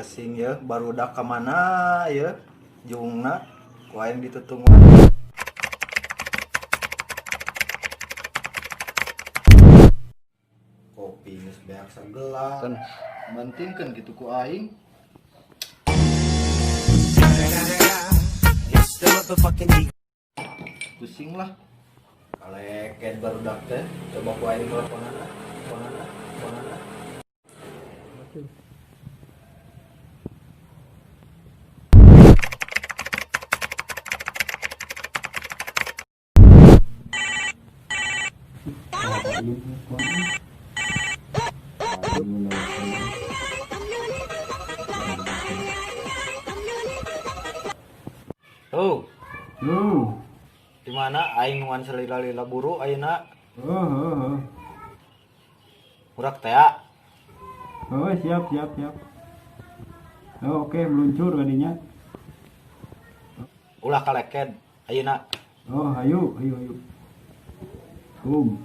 Pesing ya, barudak ka mana ya? Jungna ku aing ditutungguan. Kopi geus beak sagelas. Pentingkeun kitu ku aing. Pusing lah. Kaleket barudak teh, coba ku aing teleponan ah, teleponan ah, teleponan ah. Oh, Oh, di mana aing nuan salila-lila buru ayeuna oh, oh, oh. Urak teh ah. Oh, siap, siap, siap. Oh, oke, meluncur tadinya. Ulah kaleket ayeuna. Oh, ayo, ayo, ayo. Boom.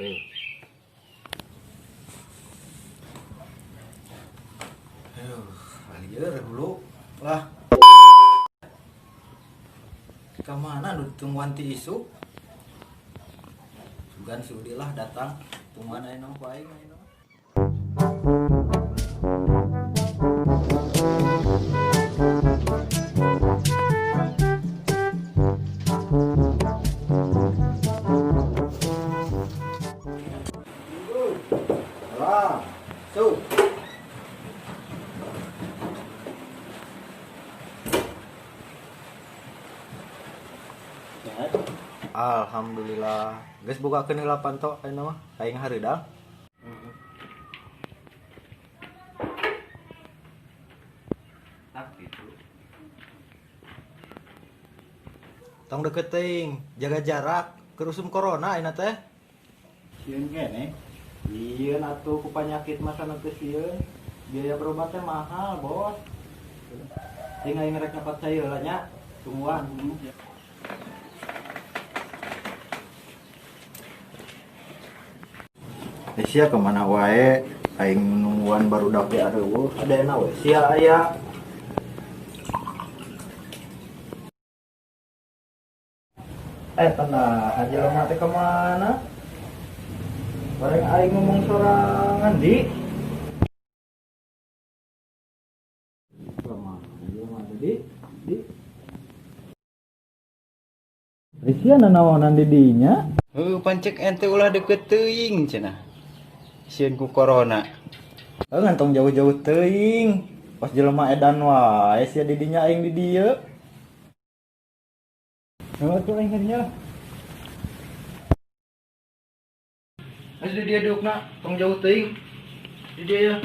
Heuh. Aduh, lieur hulu lah. Ka mana nu tungguan ti isuk? Sugan si Udi lah datang. Tungguan ayeuna mah ku aing ayeuna mah. Lah, tuh. Alhamdulillah. Geus bukakeun heula panto ayeuna mah. Aing hareudang. Tak gitu. Tong deket teuing, jaga jarak, keur usum corona ayeuna teh. Sieun keneh. Sieun atuh ku panyakit mah sana teu sieun. Biaya berobat teh mahal, Bos. Ting aing rek nyokot cai heula nya. Tungguan. Eh, sia kemana wae? Aing nungguan barudak ge areuweuh. Adena we sia aya. Eh, tenang aja jelema teh kemana? Bareng aing ngomong sorangan di. Kemana jelema teh di? Di. Sia nanaonan di dinya? Heuh, pancek ente ulah deket teuing cenah. Sieun ku corona. Heuh, ngantong jauh-jauh teuing. Pas jelema edan wae sia di dinya aing di dieu. Oh, tuh aing kadinya. Geus di dieu diukna, tong jauh teuing. Di dieu ya.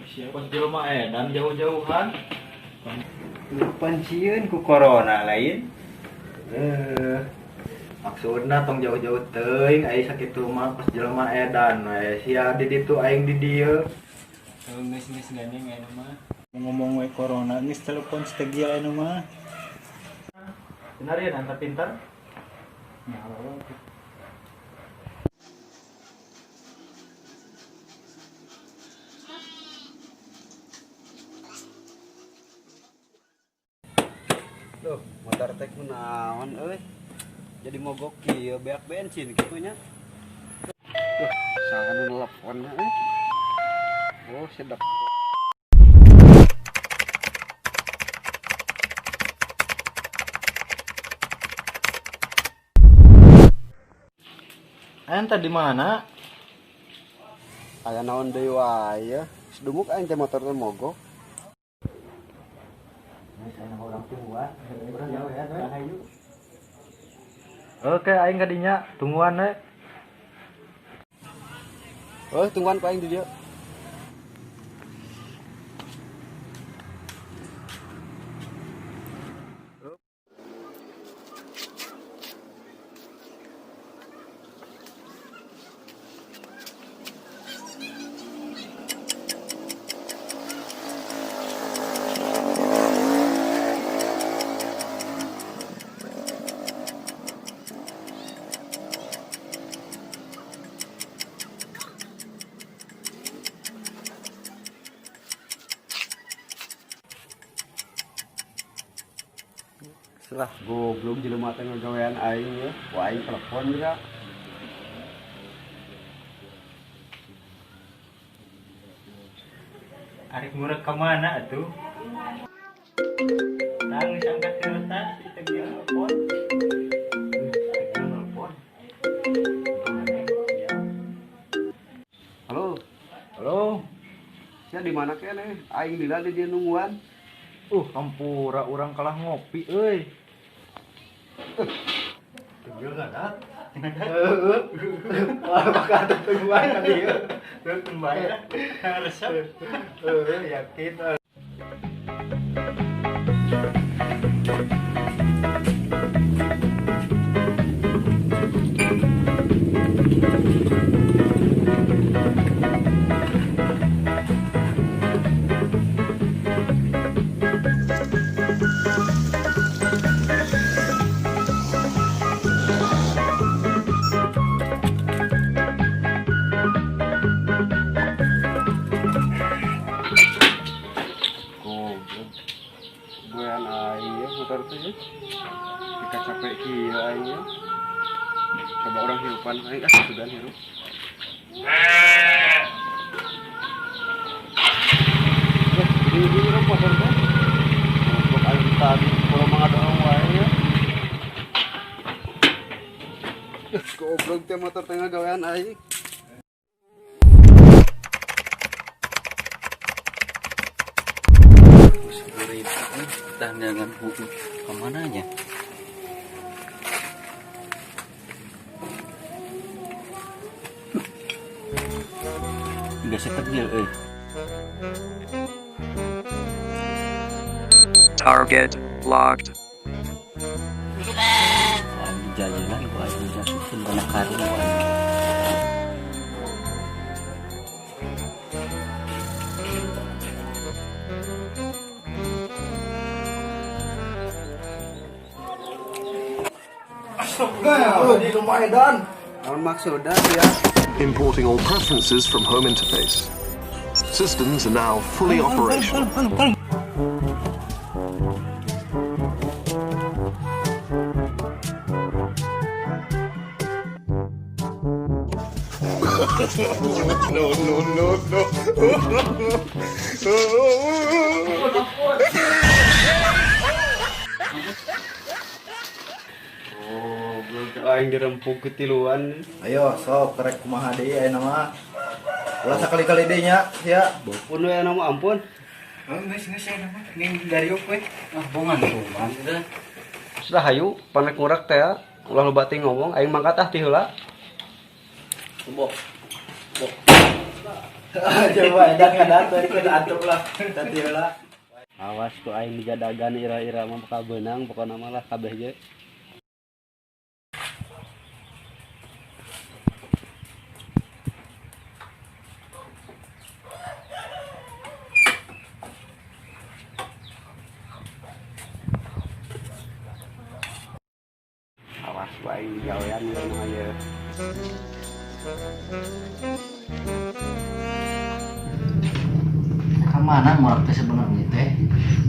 Sia pas jelema edan jauh-jauhan. Pan sieun ku corona lain. Maksudna tong jauh-jauh teuing ai sakitu mah pas jelema edan we sia di ditu aing di dieu. Oh, geus geus gandeng ayeuna mah. Ngomong we corona geus telepon setegia ayeuna mah. Benar ya nanta pintar. Ya Allah. Duh, motor teh kunaon euy. Jadi mogok kieu beak bensin kitu nya. Duh, saha nu nelepon euy. Oh, sedek. Ente di mana? Aya naon deui wae ya. Sedumuk aing teh motor teh mogok. Oke, aing ka dinya, tungguan we. Oh, tungguan ku aing di dieu. Lah goblok jelema teh ngagawean aing ya. Ku aing telepon juga. Arek murek ka mana atuh? Tang geus angkat heula si Tegil telepon. Tegil telepon. Halo. Halo. Sia di mana keneh? Aing lila di dieu nungguan. Hampura urang kalah ngopi euy. Tegil ngadat. Heeh. Wah, bakal tungguan ka dieu. Teu bae lah. Resep. Heeh, yakin. Goblok. Goyang aing ya motor teh ya. Kita capek kieu aing ya. Coba orang hirupan aing ah sugan hirup. Ya, ini hirup motor teh. Goblok aing tadi kalau mangadorong wae ya. Goblok teh motor teh ngagawean aing. Tandangan buku kemananya? Udah setegil, eh. Target locked. Jajanan gua aja jasukin karena karung gua. Di rumah Edan. Naon maksudna ya? Importing all preferences from home interface. Systems are now fully operational. No, no, no, no. Aing dirempuk ketiluan. Ayo sok kerek kumaha deui ayeuna mah. Ulah sakali-kali deui nya sia. Ampun we anu ampun. Geus geus aya mah ning dariuk we. Ah, bongan tuh. Sudah hayu panek ngurak teh ya. Ulah loba teh ngomong aing mangkat ah ti heula. Bok. Bok. Coba edan ngadat bari kudu antuk lah. Tadi heula. Awas ku aing dijadagan ira-ira mah bakal beunang pokona mah lah kabeh ge. Awas ku aing digawean ieu mah ieu. Kemana murak teh sebenarnya teh?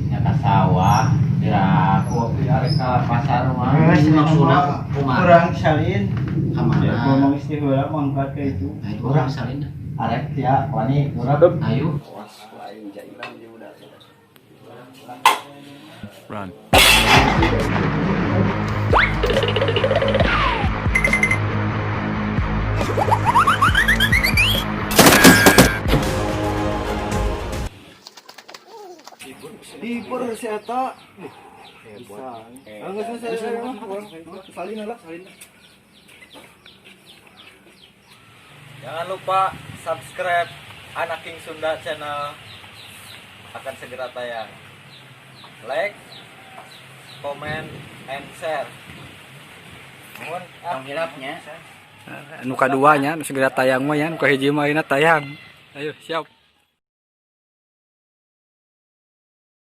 Nya ka sawah, diraku arek ka pasar mah. Maksudna kumaha? Urang salin. Kemana? Ngomong istri heula mangkat ka itu. Nah, itu urang salin. Arek sia wani urang. Ayo. Awas ku aing jailan ieu udah. Run. Dipur si eta. Bisa. Geus geus salin lah, salin. Jangan lupa subscribe Anak King Sunda channel, akan segera tayang. Like, comment, and share. Mohon Tong hilapnya. Nu kaduanya nu segera tayang mah ya, nu kahiji mah ayeuna tayang. Ayo siap.